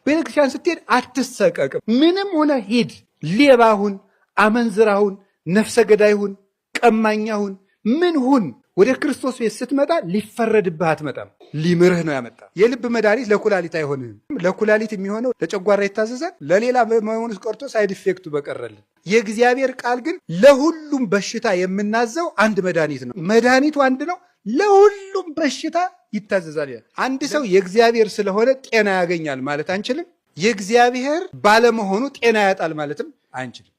ቤተክርስቲያን ስትሄድ አትሰቀቅም። ምንም ሆነ ሂድ፣ ሌባ ሁን፣ አመንዝራ ሁን፣ ነፍሰ ገዳይ ሁን፣ ቀማኛ ሁን፣ ምን ሁን፣ ወደ ክርስቶስ ቤት ስትመጣ ሊፈረድብህ አትመጣም። ሊምርህ ነው ያመጣ። የልብ መድኃኒት ለኩላሊት አይሆንህም። ለኩላሊት የሚሆነው ለጨጓራ ይታዘዛል። ለሌላ መሆኑስ ቀርቶ side effect ኡ በቀረልን። የእግዚአብሔር ቃል ግን ለሁሉም በሽታ የምናዘው አንድ መድኃኒት ነው። መድኃኒቱ አንድ ነው። ለሁሉም በሽታ ይታዘዛል። አንድ ሰው የእግዚአብሔር ስለሆነ ጤና ያገኛል ማለት አንችልም። የእግዚአብሔር ባለመሆኑ ጤና ያጣል ማለትም አንችልም።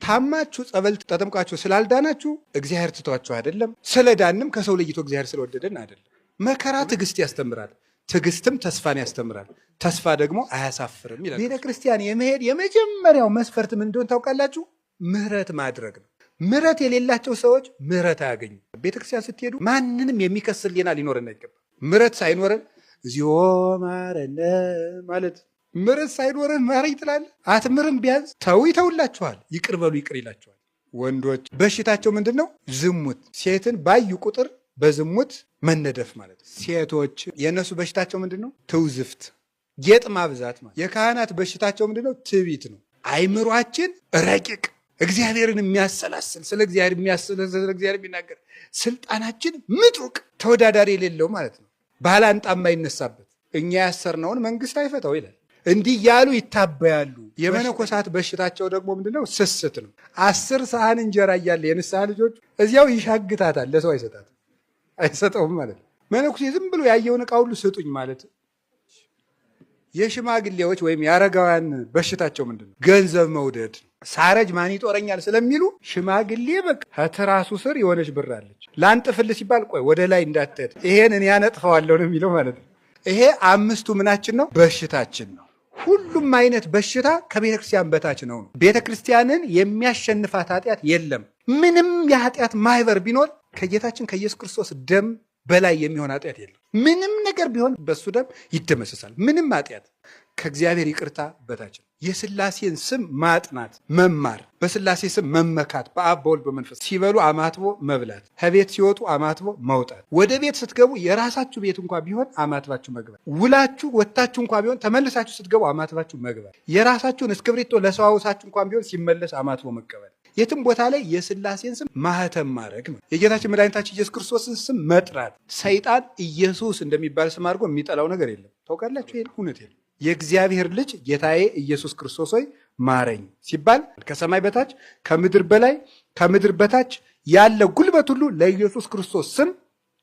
ታማችሁ ጸበል ተጠምቃችሁ ስላልዳናችሁ እግዚአብሔር ትቷችሁ አይደለም። ስለዳንም ከሰው ለይቶ እግዚአብሔር ስለወደደን አይደለም። መከራ ትዕግስት ያስተምራል፣ ትዕግስትም ተስፋን ያስተምራል፣ ተስፋ ደግሞ አያሳፍርም ይላል። ቤተ ክርስቲያን የመሄድ የመጀመሪያው መስፈርት ምን እንደሆነ ታውቃላችሁ? ምህረት ማድረግ ነው። ምህረት የሌላቸው ሰዎች ምህረት አያገኙ። ቤተ ክርስቲያን ስትሄዱ ማንንም የሚከስ ሕሊና ሊኖረን አይገባም። ምህረት ሳይኖረን እግዚኦ ማረነ ማለት ምረት ሳይኖርህ ማረኝ ትላለህ። አትምርም። ቢያንስ ተው ይተውላችኋል። ይቅር በሉ ይቅር ይላችኋል። ወንዶች በሽታቸው ምንድን ነው? ዝሙት። ሴትን ባዩ ቁጥር በዝሙት መነደፍ ማለት ነው። ሴቶች የእነሱ በሽታቸው ምንድን ነው? ትውዝፍት፣ ጌጥ ማብዛት ማለት። የካህናት በሽታቸው ምንድን ነው? ትዕቢት ነው። አይምሯችን ረቂቅ፣ እግዚአብሔርን የሚያሰላስል፣ ስለ እግዚአብሔር የሚያሰላስል፣ ስለ እግዚአብሔር የሚናገር፣ ስልጣናችን ምጡቅ፣ ተወዳዳሪ የሌለው ማለት ነው። ባላንጣ የማይነሳበት፣ እኛ ያሰርነውን መንግስት አይፈታው ይላል። እንዲህ ያሉ ይታበያሉ። የመነኮሳት በሽታቸው ደግሞ ምንድነው? ስስት ነው። 10 ሰሃን እንጀራ እያለ የንስሐ ልጆች እዚያው ይሻግታታል፣ ለሰው አይሰጣትም፣ አይሰጠውም ማለት ነው። መነኩሴ ዝም ብሎ ያየውን ዕቃ ሁሉ ስጡኝ ማለት። የሽማግሌዎች ወይም የአረጋውያን በሽታቸው ምንድነው? ገንዘብ መውደድ። ሳረጅ ማን ይጦረኛል ስለሚሉ ሽማግሌ በቃ ከትራሱ ስር የሆነች ብር አለች፣ ላንጥፍልህ ሲባል ቆይ ወደ ላይ እንዳትሄድ ይሄን እኔ ያነጥፈዋለሁ ነው የሚለው ማለት ነው። ይሄ አምስቱ ምናችን ነው? በሽታችን ነው። ሁሉም አይነት በሽታ ከቤተክርስቲያን በታች ነው። ቤተክርስቲያንን የሚያሸንፋት ኃጢአት የለም። ምንም የኃጢአት ማህበር ቢኖር ከጌታችን ከኢየሱስ ክርስቶስ ደም በላይ የሚሆን ኃጢአት የለም። ምንም ነገር ቢሆን በሱ ደም ይደመሰሳል። ምንም ኃጢአት ከእግዚአብሔር ይቅርታ በታች ነው። የስላሴን ስም ማጥናት፣ መማር፣ በስላሴ ስም መመካት፣ በአብ በወልድ በመንፈስ ሲበሉ አማትቦ መብላት፣ ከቤት ሲወጡ አማትቦ መውጣት፣ ወደ ቤት ስትገቡ የራሳችሁ ቤት እንኳ ቢሆን አማትባችሁ መግባት፣ ውላችሁ ወጥታችሁ እንኳ ቢሆን ተመልሳችሁ ስትገቡ አማትባችሁ መግባት፣ የራሳችሁን እስክብሪቶ ለሰው አውሳችሁ እንኳ ቢሆን ሲመለስ አማትቦ መቀበል፣ የትም ቦታ ላይ የስላሴን ስም ማህተም ማድረግ ነው። የጌታችን መድኃኒታችን ኢየሱስ ክርስቶስን ስም መጥራት። ሰይጣን ኢየሱስ እንደሚባል ስም አድርጎ የሚጠላው ነገር የለም። ታውቃላችሁ፣ ይሄን እውነት የለም። የእግዚአብሔር ልጅ ጌታዬ ኢየሱስ ክርስቶስ ሆይ ማረኝ ሲባል ከሰማይ በታች ከምድር በላይ ከምድር በታች ያለ ጉልበት ሁሉ ለኢየሱስ ክርስቶስ ስም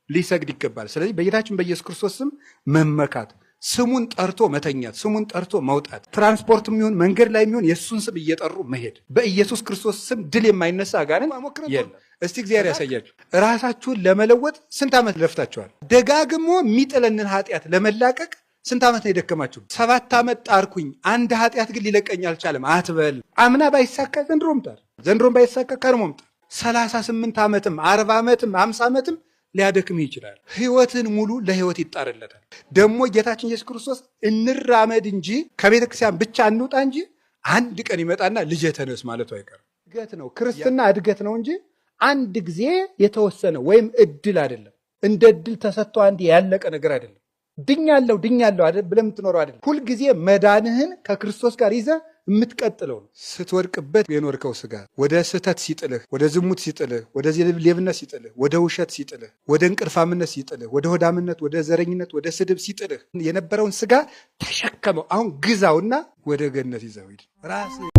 ሊሰግድ ይገባል። ስለዚህ በጌታችን በኢየሱስ ክርስቶስ ስም መመካት፣ ስሙን ጠርቶ መተኛት፣ ስሙን ጠርቶ መውጣት፣ ትራንስፖርትም ይሁን መንገድ ላይ ይሁን የእሱን ስም እየጠሩ መሄድ። በኢየሱስ ክርስቶስ ስም ድል የማይነሳ አጋንንት የለም። እስቲ እግዚአብሔር ያሳያችሁ። ራሳችሁን ለመለወጥ ስንት ዓመት ለፍታችኋል? ደጋግሞ የሚጥለንን ኃጢአት ለመላቀቅ ስንት ዓመት ነው የደከማችሁ? 7 ዓመት ጣርኩኝ፣ አንድ ኃጢአት ግን ሊለቀኝ አልቻለም አትበል። አምና ባይሳካ ዘንድሮም ጣር፣ ዘንድሮም ባይሳካ ከርሞም ጣር። 38 ዓመትም 40 ዓመትም 50 ዓመትም ሊያደክም ይችላል። ህይወትን ሙሉ ለህይወት ይጣርለታል። ደግሞ ጌታችን ኢየሱስ ክርስቶስ እንራመድ እንጂ ከቤተክርስቲያን ብቻ እንውጣ እንጂ አንድ ቀን ይመጣና ልጄ ተነስ ማለቱ አይቀርም። እድገት ነው ክርስትና፣ እድገት ነው እንጂ አንድ ጊዜ የተወሰነ ወይም እድል አይደለም። እንደ እድል ተሰጥቶ አንድ ያለቀ ነገር አይደለም። ድኛለሁ ድኛለሁ አይደል ብለህ የምትኖረው አይደለም። ሁልጊዜ መዳንህን ከክርስቶስ ጋር ይዘህ የምትቀጥለው ነው። ስትወድቅበት የኖርከው ስጋ ወደ ስህተት ሲጥልህ፣ ወደ ዝሙት ሲጥልህ፣ ወደ ሌብነት ሲጥልህ፣ ወደ ውሸት ሲጥልህ፣ ወደ እንቅልፋምነት ሲጥልህ፣ ወደ ሆዳምነት፣ ወደ ዘረኝነት፣ ወደ ስድብ ሲጥልህ የነበረውን ስጋ ተሸከመው። አሁን ግዛውና ወደ ገነት ይዘው ሂድ። ራስህ